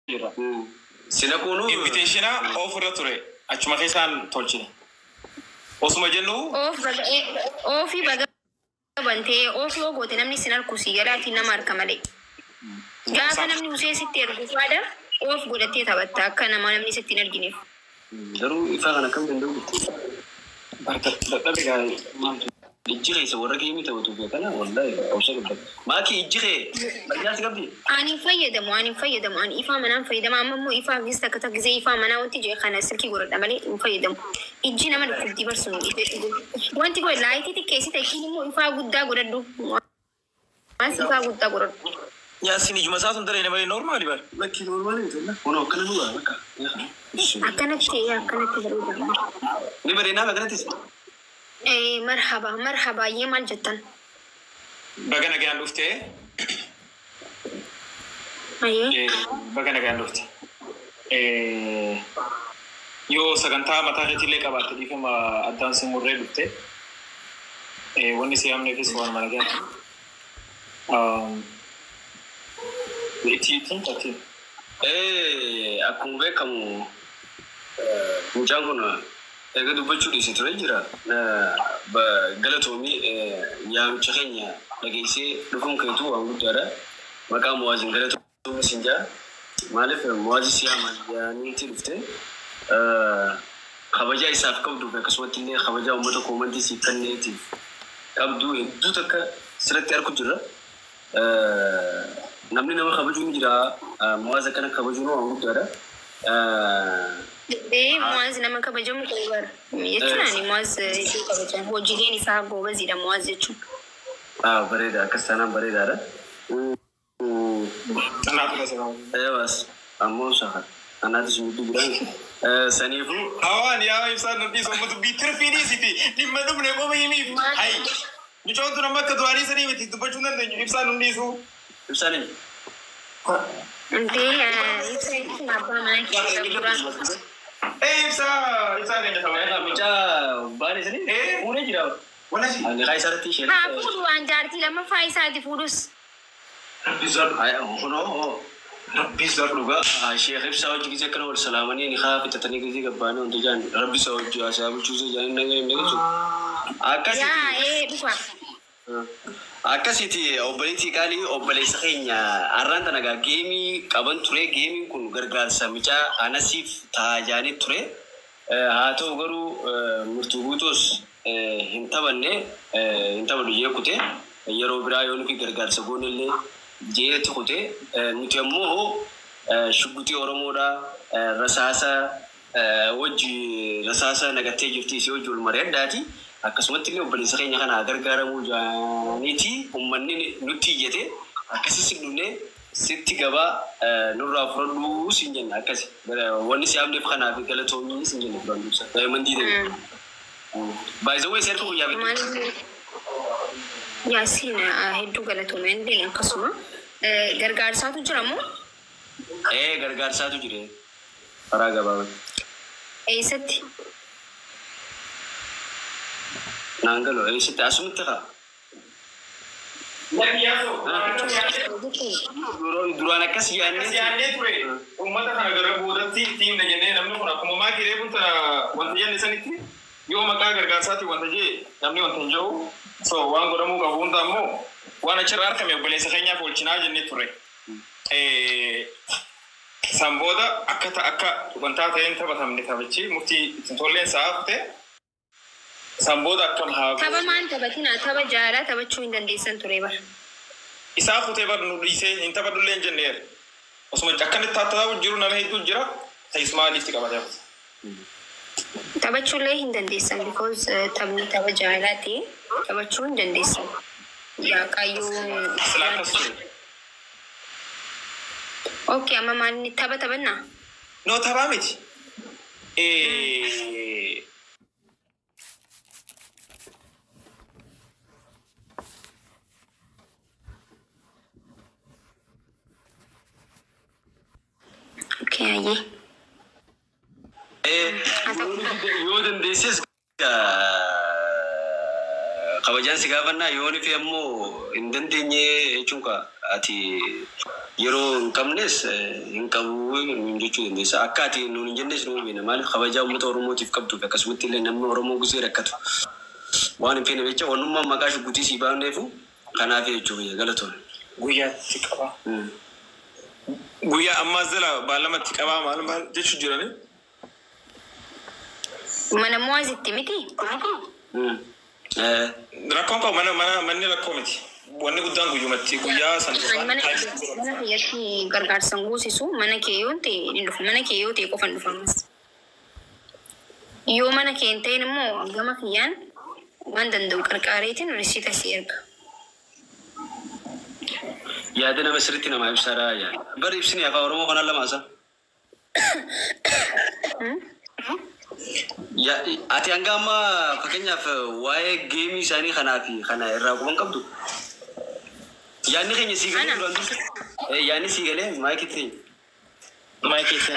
Jira. Sila kunu Invitation off irra ture. Achuma keessaan tolchine. Osuma jennu Off baga offii baga bantee off yoo goote namni sin harku si galaatiin nama harka malee. Gaafa namni usee sitti ergu faadha off godhattee taphatta akka nama namni sitti hin argineef. Garuu ifaa kana akkam danda'u jirti? Dadhabe gaarii. Maaltu ijji keessa warra geemii taphatu kana wallahi obsa qabda. Maaki, ijji kee fayyaa si qabdi? Ani hin fayyadamu, ani hin fayyadamu, ani ifaa manaan fayyadama. Amma immoo ifaa gis takka takka gisee ifaa manaa wanti jee kana silkii godhadha malee hin fayyadamu. Ijji nama dhukkubdii barsuun wanti kun lightii xiqqeessite, ishiin immoo ifaa guddaa godhadhu. Waan ifaa guddaa godhadhu. Yaasin, ijuma isaa sun daree malee normali bar. Lakki, normali miti. Kunoo akkana nu bakka. Akkanatti ta'ee akkanatti bareeda. Ni bareedaa akkanattis. Eh, marhaba, marhaba, iyyee maal jettan? Baga nagaan dhuftee. Ayyee. Baga nagaan dhufte. Yoo sagantaa mataa keetiillee qabaatte dhiifama, addaan si murree dhufte. Wanni si yaamneefis waan nagaa. Itti ittiin taate. Akkuma beekamu mucaan kun eega dubbachuu dhiise ture jira. Galatoomii, yaamicha keenya dhageessee dhufuun keetu waan guddaadha. Maqaa Muwaazin galatoomii siin jaa. Maaliif Muwaazi si yaaman yaaniitti dhufte, kabajaa isaaf qabduuf akkasumatti illee kabajaa uummata commentii siif kenneetiif qabdu hedduu takka sirratti argu jirra. Namni nama kabajuu ni jira. Muwaaz akkana kabajuun waan guddaadha. Ee, Muwaaz nama kabajamu ta'uu bara. Jechuun ani Muwaaz hedduu kabajan. Hojiileen isaa goobaziidha Muwaaz jechuun. Bareeda, akkas taanaan bareedaadha. Kanaaf dha. Eewas ammoo saha anaatis miidhuu jira. Saniifuu Hawaan yaa ibsaan nu dhiisu, amma dubbii tirfii dhiisiti, dhimma dhufne qofa himiif. Hayi. Mucoon tun amma akka duraanii sanii miti, dubbachuu hin dandeenyu, ibsaan nu dhiisu. Ibsaan eenyu? Intee ibsa jechuun abbaa manaa keessa duraan. Ee, ibsaa, ibsaa keenya sababa. Mucaa baale sanii? Eh. Fuudhee jira. Walashi. Ani kaa isarratti ishee. Haa fuudhu, waan jaartii lammaffaa isaati fuudhus. Rabbi sodaadhu. Kunoo Rabbi sodaadhu. Dhugaa Sheekh Ibsaa hojii gisee akkana wal salaamanii ni haa fixatanii gisee gabbaanii wanta jaan Rabbi isaa hojii haasaa bulchuusee jaanii nagaa hin dhageessu. Akkasitti. Yaa ee, dhufa. Akkasitti obboleettii qaalii, obboleessa keenya, har'aan tana gaa gameii qaban ture. Gameiin kun gargaarsa mucaa anasiif taa'aa ture. Haa ta'u garuu murtuu guutuus hin taphanne, hin taphatu jee kute. Yeroo biraa yoo nuti gargaarsa goonellee jeetti kute. Nuti ammoo shugguxii Oromoodhaa rasaasa wajji rasaasa nagattee jirti isii wajji wal mari'adhaati. Akkasumatti illee obboleessa keenya kana gargaaramuu jaaniiti uummanni nutti iyyate, akkasi si dhufnee sitti gabaa nurraa fudhadhuu siin jenna akkasi. Wanni si yaamneef kanaaf, galatoomii siin jenna duraan dursa. Daa'imman diidame. Baay'ee seertu guyyaa bitu. Maal Yaasiin, hedduu galatoome, hin akkasuma. Gargaarsaatu jira moo? Ee, gargaarsaatu jire. Karaa gabaabaa. Eessatti? Naan galu, eessatti? Asumatti kaa. Lakki yaasoo. Duraan akkas yaannee. Akkas yaannee ture. Uummata kana gara boodatti ittiin jennee, namni kun akkuma maakii reefuun tana wanta jenne sanitti yoo maqaa gargaarsaati wanta jee namni wanta hin jiru. So waan godhamuu qabu hunda ammoo waan achirraa argame obboleessa keenyaaf oolchinaa jennee ture. San booda akka akka wantaa ta'een taphatamne, taphichi murtii ittiin tolleen sa'a kute. San booda akkam haa Tapha maan taphatina? Tapha jaalaa taphachuu hin dandeessan ture bara. Isaa kutee bar, nu dhiisee hin taphadhullee hin jenneera. Osuma akkanitti tattaa'u jiru nama hedduu jira. Ta'is maaliifti qabatee hafe? Taphachuullee hin dandeessan because taphni tapha jaalaa ta'e taphachuu hin dandeessan. Yaa kaayyoo. Silaa akkas ture. Okay, amma maal tapha taphannaa? No, taphaa miti. Okay, ayyee. Yoo dandeesses kabajaan si gaafannaa, yoo nufi ammoo hin dandeenye jechuun ati Yeroo hin qabnes hin qabu jechuu dandeessa. Akka ati nuun hin jennes nu beekna. Maaliif kabajaa uummata Oromootiif qabduuf akkasumatti illee namni Oromoo gusee rakkatu. Waan hin feene jecha wannummaan maqaa shuggutii sii baafneefu kanaaf jechuudha galatoon. Guyyaatti qaba. Guyyaa ammaas jala baalamatti qabaa maal maal jechuu jirani? Mana Mu'aazitti miti? Rakkoon qabu mana mana manni rakkoo miti. Wanni guddaan guyyumatti guyyaa san Ani mana mana kiyyatti gargaarsa hin guusisu mana kee yoo ta'e ni dhufu mana kee yoo ta'e qofa hin dhufu ammas. Yoo mana kee hin ta'in immoo gama kiyyaan waan danda'u qarqaareetiin risiita si erga. Yaada nama sirriitti namaa ibsaadha yaada. Bari ibsini afaan Oromoo kanaan lama isa. Ati hanga ammaa fakkeenyaaf waa'ee geemii isaanii kanaa fi kana irraa quban qabdu. Yaadni keenya sii galee Ana. duraan dursa. Yaadni sii galee maayikitti. Maayikitti.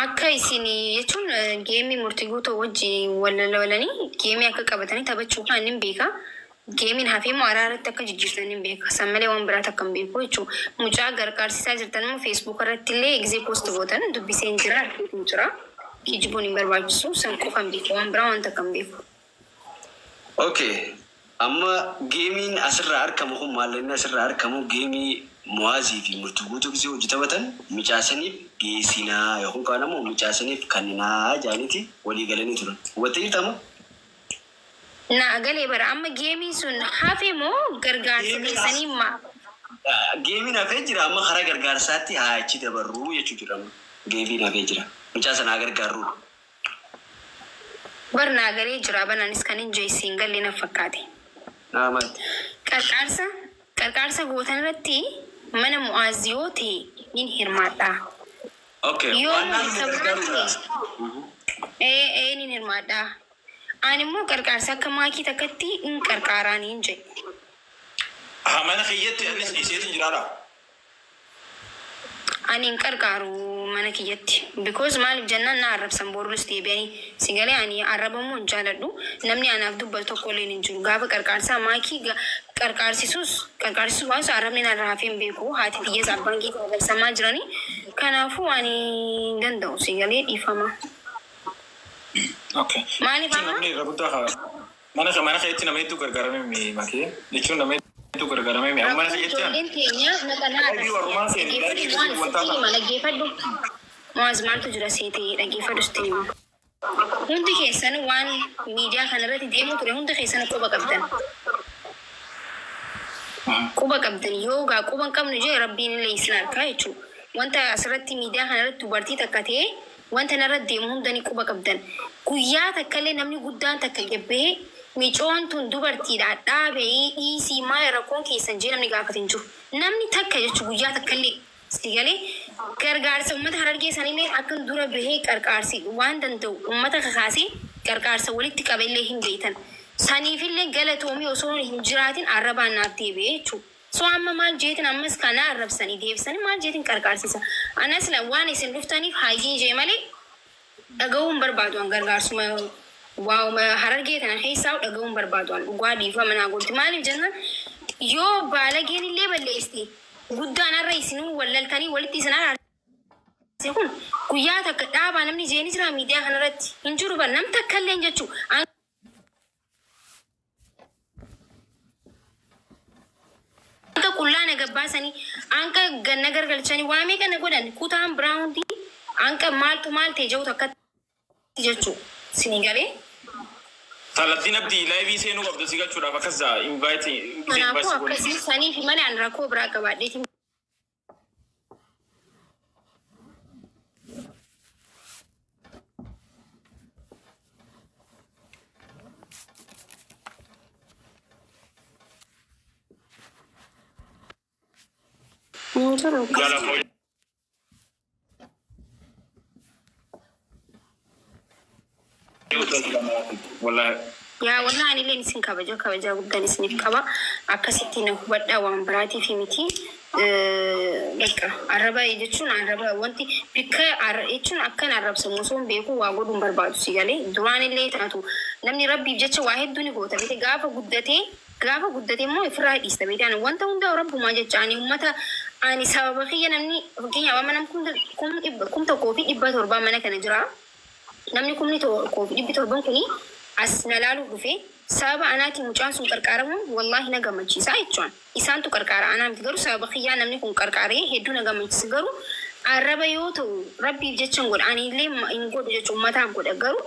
Akka isin jechuun geemii murtii guutuu wajjin wal lolanii geemii akka qabatanii taphachuu kan hin beeka. Geemiin hafee immoo araaratti akka jijjiirtan hin beeka. San malee waan biraatti akka hin beeku jechuudha. Mucaa gargaarsisaa jirtan immoo Facebook irratti illee gizee post gootan dubbisee hin jira arginu hin jira. Kijibuun hin barbaachisu san qofa hin beeku waan biraa wanta akka hin beeku. Okay. Amma geemiin asirraa argamu kun maallaqni asirraa argamu geemii Mu'aazii fi murtii guutuu gisee hojii taphatan micaasaniif geessinaa yookaan kaan ammoo micaasaniif kanninaa jaaniiti walii galanii turan. Hubattee jirta amma? Na galee bara amma geemiin sun hafe moo gargaarsa keessanii ma? Geemiin hafee jira amma karaa gargaarsaatti haa achi dabarruu jechuu jira amma. Geemiin hafee jira. Mucaa sana haa gargaarru. Bar naa galee jira banaanis kan hin jeessiin galee na fakkaate. Naa maali? Qarqaarsa qarqaarsa gootan irratti mana Mu'aaz yoo ta'e nin hirmaadha. Okay. Yoo Waan mana naannoo biraa gargaarudha. ta'e ee nin hirmaadha. Ani immoo qarqaarsa akka maakii takkatti hin qarqaaraan hin jedhe. Haa mana kiyyatti anis dhiiseetiin jiraadha. Ani hin qarqaaru mana kiyyatti. Because maaliif jennaan na arrabsan boruus deebi'anii si galee ani arrabamuu hin jaaladhu. Namni anaaf dubbatu tokko illee hin jiru. Gaafa qarqaarsaa maakii qarqaarsisus qarqaarsisus waan sun arrabni narraa hafee hin beeku. Haati kiyyaas abbaan kiyya arrabsamaa jiranii. Kanaafuu ani hin danda'u si galee dhiifama. Okay. Maaliif amma? Namni irra guddaa haa mana mana keetti nama hedduu gargaaramee makee jechuun nama hedduu gargaaramee amma mana Rakkoon keetti ijoolleen teenya maqanaa Dhagii warrumaan seeni, dhaggeeffadhu dhagii waan wanta sitti hima dhaggeeffadhu. Mu'aaz maaltu jira seetee dhaggeeffadhu sitti hima. Hundi keessan waan miidiyaa kanarratti deemuu ture hundi keessan quba qabdan. Quba qabdan yoo gaa quba hin qabnu jee rabbiin illee isin harkaa jechuudha. Wanta asirratti miidiyaa kanarratti dubartii takka ta'ee wanta narratti deemu hunda ni quba qabdan. Guyyaa takka illee namni guddaan takka gabbee micoon tun dubartiidha dhaabee dhiisii maal rakkoon keessan jee namni gaafate hin jiru. Namni takka jechuun guyyaa takka illee si galee gargaarsa uummata harargee sanillee akka dura bahee qarqaarsi waan danda'u uummata kakaasee gargaarsa walitti qabe illee hin beektan. Saniifillee galatoomii osoo hin jiraatin arrabaan naaf deebi'ee jechuudha. So amma maal jeetin ammas kana arrabsanii deebisanii maal jeetin qarqaarsisa. Anas la waan isin dhuftaniif hayyee jee malee dhaga'uu hin barbaadu an gargaarsuma waa'uma harargee tana keessaa dhaga'uu hin barbaadu an dhugaa dhiifama naa gooti. Maaliif jennaan yoo baalageen illee balleessite guddaan har'a isinuu wallaltanii walitti isin araarse kun guyyaa takka dhaabaa namni jeeni jira miidiyaa kanarratti hin jiru bar nam takka illee hin jechuu. Anka qullaa na gabbaasanii anka ganna gargalchanii waa meeqa na godhan kutaan biraa hundi anka maaltu maal ta'e jedhu takkatti jechuu sinii galee. Saladdiin Abdii laayivii seenuu qabdu si galchuudhaaf akkas jaa invaayitii. Kanaafuu akkasii saniif malee ani rakkoo biraa qabaadheetiin hin jiru. Jaalafoo. Wallahi. Yaa walaa ani illee isin kabaja kabajaa guddaan isiniif qaba. Akkasitti na hubadhaa waan biraatiif miti. Bakka arraba jechuun arraba wanti bikka jechuun akkan arrabsamu osoo hin beeku waa godhuun barbaadu si galee duraan illee taatu namni rabbiif jecha waa hedduu ni goota beete gaafa guddatee gaafa guddatee immoo ofirraa dhiista beete ani wanta hundaa rabbumaa jecha ani uummata Ani sababa kiyya namni fakkeenyaaf amma nam 1700 mana kana jira. Namni 1700 kuni as na laaluuf dhufe sababa anaatiin mucaan sun qarqaaramuun wallaahi na gammachiisa jechuun. Isaantu qarqaara anaa miti garuu sababa kiyyaa namni kun qarqaaree hedduu na gammachiisa garuu arraba yoo ta'u rabbiif jecha hin godha ani illee hin godhu jechuun ummataaf godha garuu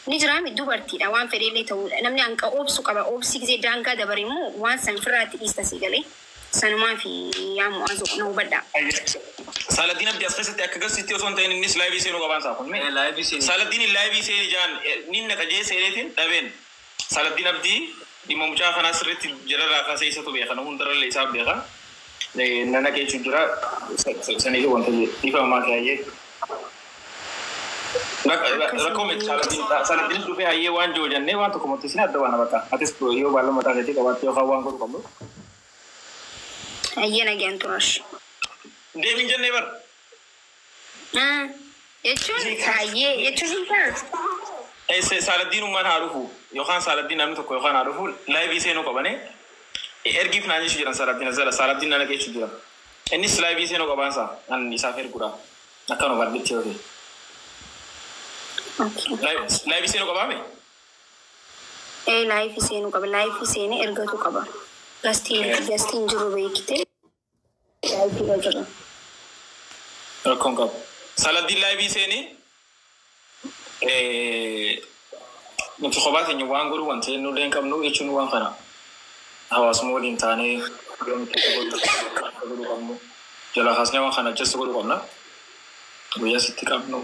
ni jiraami dubartiidha waan fedheellee ta'uudha namni hanqa oobsu qaba oobsi gisee daangaa dabare immoo waan san firraatti dhiista si galee sanumaa fi yaa mu'aazu na hubadha. Saladdiin Abdii as keessatti akka garsiitti osoo hin ta'in innis live seenuu qabaan isaa kun. Live seenuu. Saladdiin live seenii jaan ni naqa jee seeneetiin dhabeen. Saladdiin Abdii dhimma mucaa kanaa sirriitti jalarraa kaasee isatu beeka nama hundarrallee isaaf beeka. Nana keessa jira saniif wanta dhiifamaa kaayyee. Rakkoo miti Saladdiin dhufee hayyee waan jiru jennee waan tokko murteessine adda baana bakka. Atis yoo baalloo mataa keetii qabaatte yookaan waan godhu qabdu. Hayyee nagaan turash. Deebiin jennee bara. Jechuun hayyee jechuun hin ta'a. Saladdiin ummaan haa dhufu yookaan Saladdiin namni tokko yookaan haa dhufu live seenuu qabane ergiif naan jechuu jiran Saladdiin azala Saladdiin nana keessa jira. Innis live seenuu qabaansa an isaaf erguudha. Akkanuma bal'itti yoo ta'e. Live seenuu qabaame? Ee live seenuu qaba. Live seenee ergatu qaba. Guestiin jiru beekite. Live irra jira. Rakkoon qabu. Saladdiin live seenii nuti kophaa keenya waan godhu wanta jennuu illee hin qabnu jechuun waan kana hawaasuma waliin taanee godhuu qabnu. Jala kaasnee waan kana adjust godhuu qabna. Guyyaa sitti qabnu